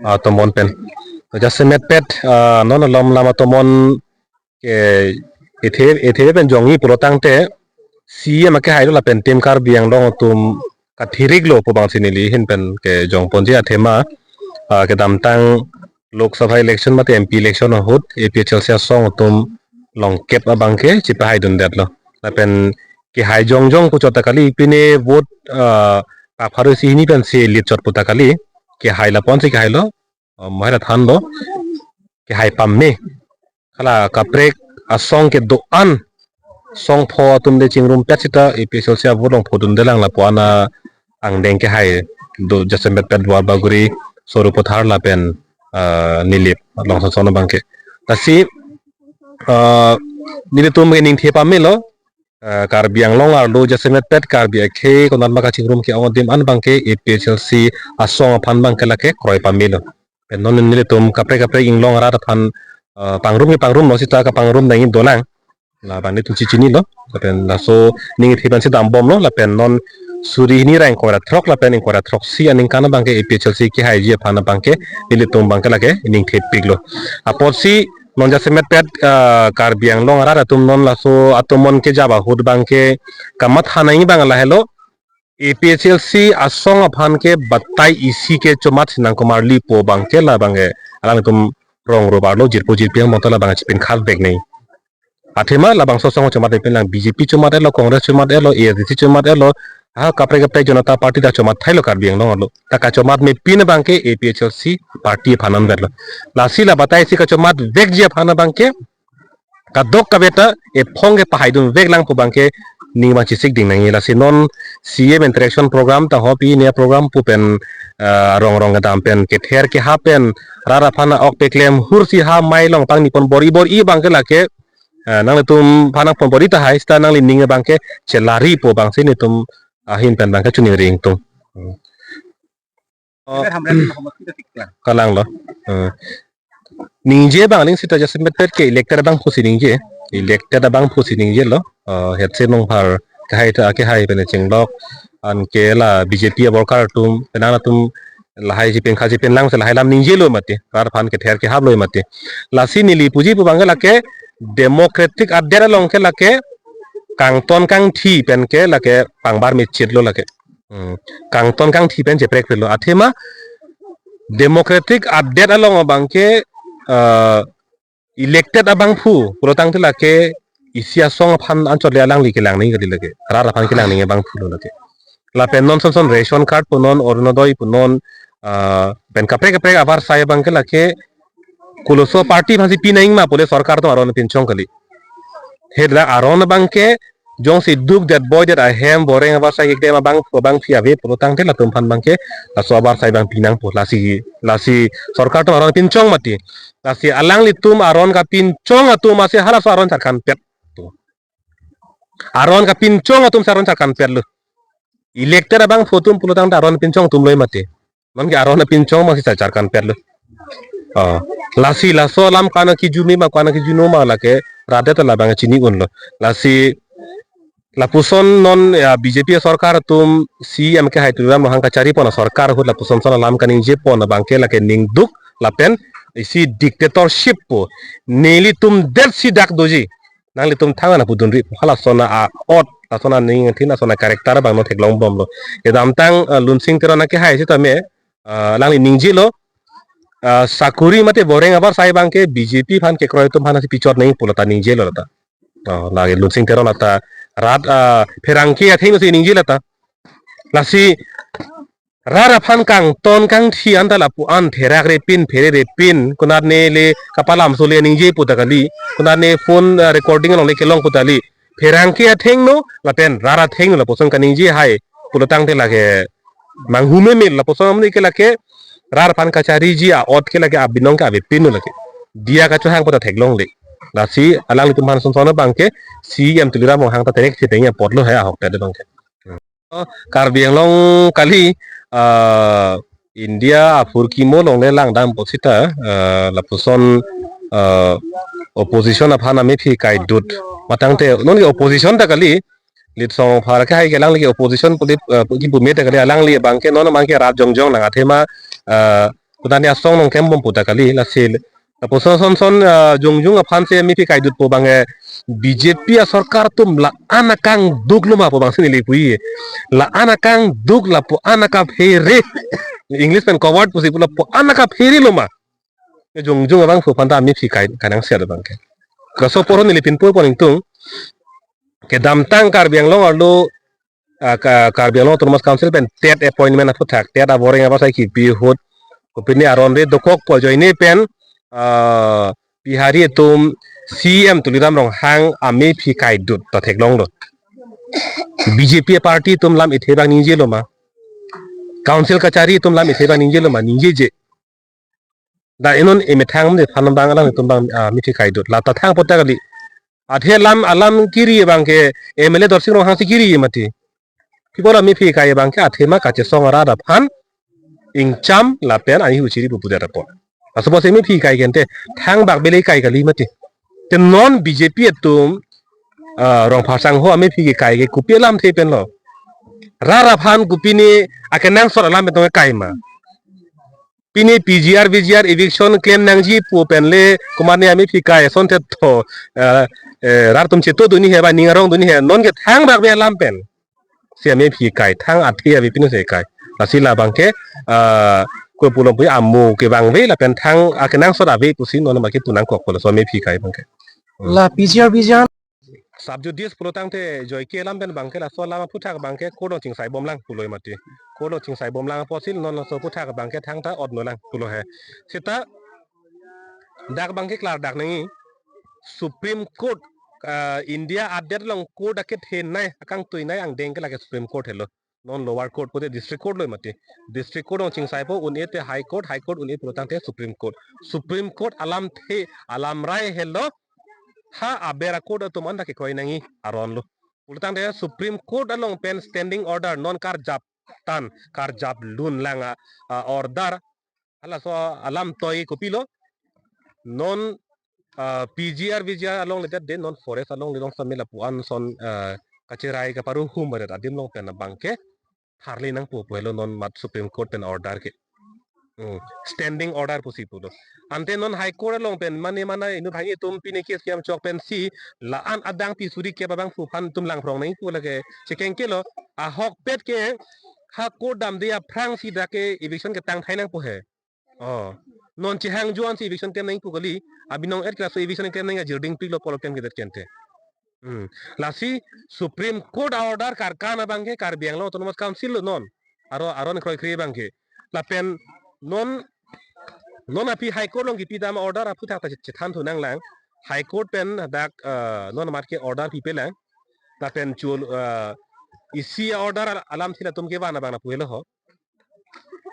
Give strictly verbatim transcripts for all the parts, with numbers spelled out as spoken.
atomon pen. To jasemet pet, ah, non alom lam atomon ke ethe ethe pen jongji pulo tangte C E M ke hailo lapen Team Karbi Anglong atum kathirik lo pu bang si neli ahin pen kejongponji athema, ah, kedamtang Lok Sabha election mate M P election ahut A P H L C asong atum longkep abang ke chipahaidundetlo. Lapen kehai jongjong pu chot ta kali, pine vote, ah, pak pharo isi hini pen si lead chot pu ta kali, kehai lapon si kehailo, ah, mohai la thanlo, kehai pame. Hala kaprek asong kedo-an song pho atum le chingrumpet sita A P H L C a-vote longphodundelang lapu-an angdeng kehai do jasemet pet Duarbagori, Sarupathar lapen, ah, Nilip along soson abang ke. Lasi, ah, nelitum ke ningthe pamelo, ah, Karbi Anglong arlo jasemet pet Karbi akhei konat ma kachingrum ke-ong adim an abang ke A P H L C asong aphan abang ke lake kroi pamelo. Pen non nelitum kaprek kaprek inglong arat aphan, ah, pangrum ke pangrumlo sita kapangrum nangji dolang. Labang nelitum chichinilo. Lapen laso ningthe pen si dambomlo. Lapen non suri hini ra ingkoi ra throk lapen ingkoi ra throksi aningkan abang ke A P H L C kehaiji aphan abang ke nelitum abang ke lake ningthepiklo. Apotsi non jasemet pet, ah, Karbi Anglong arat atum non laso atomon kejap ahut abang ke kamatha nangji abang lahelo. A P H L C asong aphan ke batai isi ke chomat si nangkomarli pu abang ke labang ke alangtum rong ro barlo jirpo jirpi ang monta labang chipin khas bag nei. Athema labangso asong chomat ipin lang B J P chomat-etlo, Congress chomat-etlo, A S D C chomat-etlo, ha kaprek kaprek Janata Party ta chomat thailo Karbi Anglong arlo. Ta kachomat mepin abang ke A P H L C party aphan anvetlo. Lasi la batai isi kachomat vekji aphan abang ke kadokave ta ephong ke pahaidun veklang pu abang ke ning abang chesik ding nangji. Lasi non C M interaction program ta ho pine program pu pen, ah, rong rong kedam pen kether keha pen rat aphan ok peklem hur si ha mai long pangni pon bor-i bor-i abang ke lake, ah, nanglitum aphan nangpon bor-i tahai sita nangli ning abang ke chelari pu abang si nelitum ahin pen abang ke choningri ingtung. Hmm. Oh, Hamren Hamren Hamren Hamren Hamren kalanglo. Eh, ningje abang aling sita jasemet pet ke elected abangphu si ningje. Elected abangphu si ningjelo. Eh, hetsi nongphar kehai ta kehai pen chenglok. Anke la B J P aborkar atum, penang atum lahai chipin kha chipin lang si lahai lam ningjelo mati. Rat aphan kether kehaplo mati. Lasi neli puji pu abang ke lake democratic adet along ke lake kangton kangthi pen ke lake pangbar mechitlo lake. Hmm. Kangton kangthi pen cheprek pelo. Athema democratic adet along abang ke, eh, elected abangphu pulo tangte lake isi asong aphan anchot le alangli kelang nangji kali lake. Rat aphan kelang nangji abangphu lo lake. Lapen non son son ration card punon, Orunodoi punon, ah, pen kaprek kaprek avarsai abang ke lake koloso party aphan si pinangma pule sorkar atum aron pinchong kali. Hela aron abang ke jongsi duk det boi det ahem boreng avarsai ikdem abang abangphi ave pulo tangte latum aphan abang ke laso avarsai abang pinangpo, lasi lasi sorkar atum aron pinchong mati. Lasi alanglitum aron kapinchong atum asi halaso aron charkanpet. Aron kapinchong atum si aron charkanpetlo. Elected abangphu atum pulo tangte aron pinchong atum loi mati. Non ke aron pinchong abang si charkanpetlo. Oh. Lasi laso alam kana kijumi ma kana kijunu ma lake rat ta labang chini unlo. Lasi lapuson non ya B J P sorkar atum C M ke hai Tuliram Ronghang kachari pon sorkar ahut lapuson son alam kaningje pon abang ke lake ningduk lapen isi dictatorship pu nelitum det si dak doji. Nanglitum thang ana pudunri pu halason a-ot, lason aning thin, lason a-character abang non theklongbomlo. Kedamtang, eh, Lunsing Teron akehai sitame, eh, alangli ningjelo, eh, sakuri mate boreng avarsai abang ke B J P aphan kekroi atum aphan si pichot nangji pulo ta ningjelo lata. Oh, lake Lunsing Teron lata rat, eh, pherangke athengno si ningje lata. Lasi rat aphan kangton kangthi anta lapu-an therak repin phere repin konatne le kapalam sole ningje pu ta kali, konatne phone, eh, recording along le kelong pu ta kali. Pherangke athengno lapen rat athengno lapuson kaningje hai pulo tangte lake manghu meme lapuson amni ke lake rat aphan kachariji a-ot ke lake abinong ke avepinlo lake. Diya kachohang pu ta theklongle. Lasi alanglitum aphan son son abang ke C M Tuliram Ronghang ta terek si tengya potlo hai ahok ta abang ke. Karbi Anglong kali, ah, India aphurkimo along le langdam pu sita, ah, lapuson, ah, opposition aphan amephi kaidut. Matangte non ke opposition ta kali, Litsong Rongphar ke hai ke alangli ke opposition pu, ah, kipu me ta kali, alangli abang ke non abang ke rat jongjong nang athema, ah, Putane asong nangkembom puta kali, lasi lapuson son son, ah, jongjong aphan si amephi kaidutpo abang ke B J P asorkar atum la-an akangduk loma pu abang si neli pu-i. La-an akangduk, lapu-an akaphere. English pen coward pusi pu, lapu-an akaphere loma. Jongjong abangphu aphanta amephi kai, kainang siat abang ke. Laso apor neli pinpur pon ingtung. Kedamtang Karbi Anglong arlo, ah, Ka-, Karbi Anglong Autonomous Council pen TET appointment aphuthak, TET aboreng abarsai kipi ahut, kopine aron re dokokpo ajoine pen, ah, Bihari atum C M Tuliram Ronghang amephi kaidut ta theklonglo. B J P party atum lam ithe abang ningje loma. Council kachari atum lam ithe abang ningje loma, ningjeje. Dak inon emethang de phan abang alanglitum abang, ah, mephi kaidut. La ta thangpo ta kali. Athe alam, alam kiri abang ke M L A Dorsing Ronghang si kiri mati. Pi apot amephi kai abang ke athema kachesong arat aphan ingcham lapen ahi huchiri pupu det apot. Laso apotsi mephi kai ke ante thangbak bele kai kali mati. Te non B J P atum, ah, Rongphar sangho amephi kai ke kopi alamthe penlo. Rat aphan kopine akenangsot alam pen tong kai ma. Pine P G R, V G R eviction klem nangji pu pen le komatne amephi kai asonte tho, eh, eh, rat atum cheto dunji he ba ning arong dunji he, non ke thangbak be alam pen si amephi kai, thang athe ave pine si kai. Lasi labang ke, eh, ko pulo pu amo kevangve lapen thang akenangsot ave pusi non abang ke tu nangkokpo, laso amephi kai abang ke. Hmm. La P G R, V G R sub judice pulo tangte joike alam pen abang ke, laso alam aphuthak abang ke court along chingsaibomlang pulo mati. Court along chingsaibomlang apotsi non laso aphuthak abang ke thangta otnolang pulo he. Seta dak abang ke klardak nangji, Supreme Court, ah, India adet along court akethenei, akangtuinei angdeng ke lake Supreme Court helo. Non lower court pute district court lo mati. District court along chingsaipo, un-e te High Court, High Court un-e pulo tangte Supreme Court. Supreme Court alamthe, alamrai helo, ha aber a-court atum anta kekroi nangji aron lo. Pulo tangte Supreme Court along pen standing order non karjap tan, karjap lunlang a, a order. Halaso alam toi kopilo. Non, ah, P G R, V G R along ledet de non forest along lelong samela pu-an son, ah, kacherai kaparuhum baret adim along pen abang ke tharli nangpo pu helo non mat Supreme Court pen order ke. Hmm, standing order pusi pulo. Ante non High Court along pen mane mana inut hangni atum pine case kiam chok pensi la-an adang pi suri ke abangphu aphan atum langphrong nangji pu lake chekeng kelo, ahokpet ke ha court damde aphrangsi dak ke eviction ketang thai nangpo he. Oh. Non chehang juan si eviction klem nangpo kali. Abinong et kelaso eviction klem nangji ajirding piklo pulo klem kedet ke ante. Hmm. Lasi Supreme Court a-order karkan abang ke Karbi Anglong Autonomous Council lo non. Aro, aron kroikre abang ke. Lapen non, non aphi High Court along kipidam order aphuthak ta chethan thu nanglang. High Court pen dak, eh, non mat ke order pipelang. Lapen chul, eh, isi a-order al-, alamthe latum kevan abang lapu helo ho.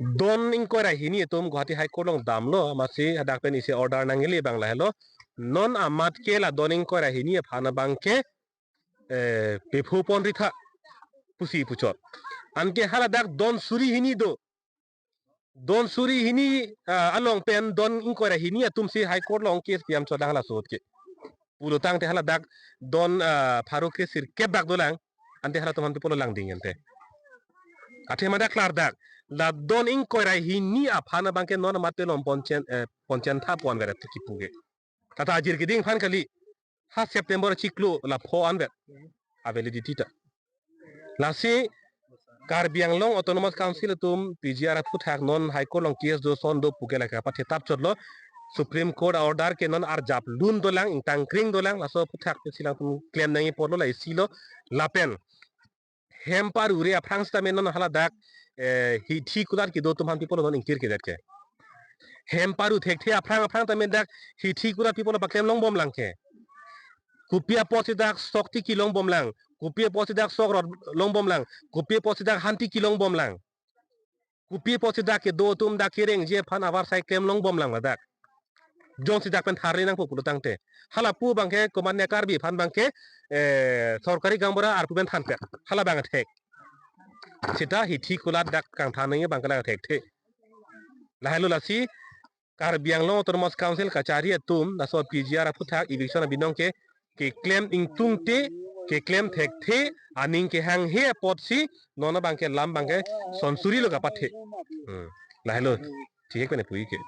Don ingkoi ra hini atum Guwahati High Court along damlo, amatsi hadak pen isi order nangle abang lahelo. Non amat ke la don ingkoi ra hini aphan abang ke, eh, pepho ponri tha pusi puchot. Anke haladak don suri hini do. Don suri hini, ah, along pen don ingkoi ra hini atumsi High Court along case piam chodang halaso ahut ke. Pulo tangte haladak don, ah, pharo kre sirkep bak dolang. Ante halatum aphan pi apotlo langding ante. Athema dak klardak. La don ingkoi ra hini aphan abang ke non amat pelom ponchen, eh, ponchen tha pon veret kipu ke. Tata ajir keding aphan kali. Ha September chiklo la pho anvet a-validity ta. Lasi Karbi Anglong Autonomous Council atum P G R aphuthak non High Court along case do son do pu ke lake kapathe tap chotlo. Supreme Court a-order ke non arjap lun dolang, ingtang kring dolang, laso aphuthak pensi alangtum klem nangji apotlo la isi lo lapen hem paru re aphrang sitame non haladak, eh, hithi kulat kedo atum aphan pi apotlo non ingkir kedet ke. Hem paru thekthe aphrang aphrang tame dak hithi kulat pi apotlo paklem longbomlang ke. Kopi apotsi dak sok tiki longbomlang, kopi apotsi dak sok rot longbomlang, kopi apotsi dak han tiki longbomlang. Kopi apotsi dak kedo atum dak kerengji aphan avarsai klem longbomlang ladak. Jongsi dak pen tharli nangpo pulo tangte. Hala pu abang ke komatne Karbi aphan abang ke, eh, sorkari gaonbura arpu pen thanpek. Hala abang thek. Seta hithi kulat dak kangthan nangji abang ke la thekthe. Lahelo lasi Karbi Anglong Autonomous Council kachari atum laso P G R aphuthak eviction abinong ke keklem ingtungte, keklem thekthe, aning kehanghe apotsi non abang ke lam abang ke son suri lo kapathe. Hmm. Lahelo. Kehek pen pu ke.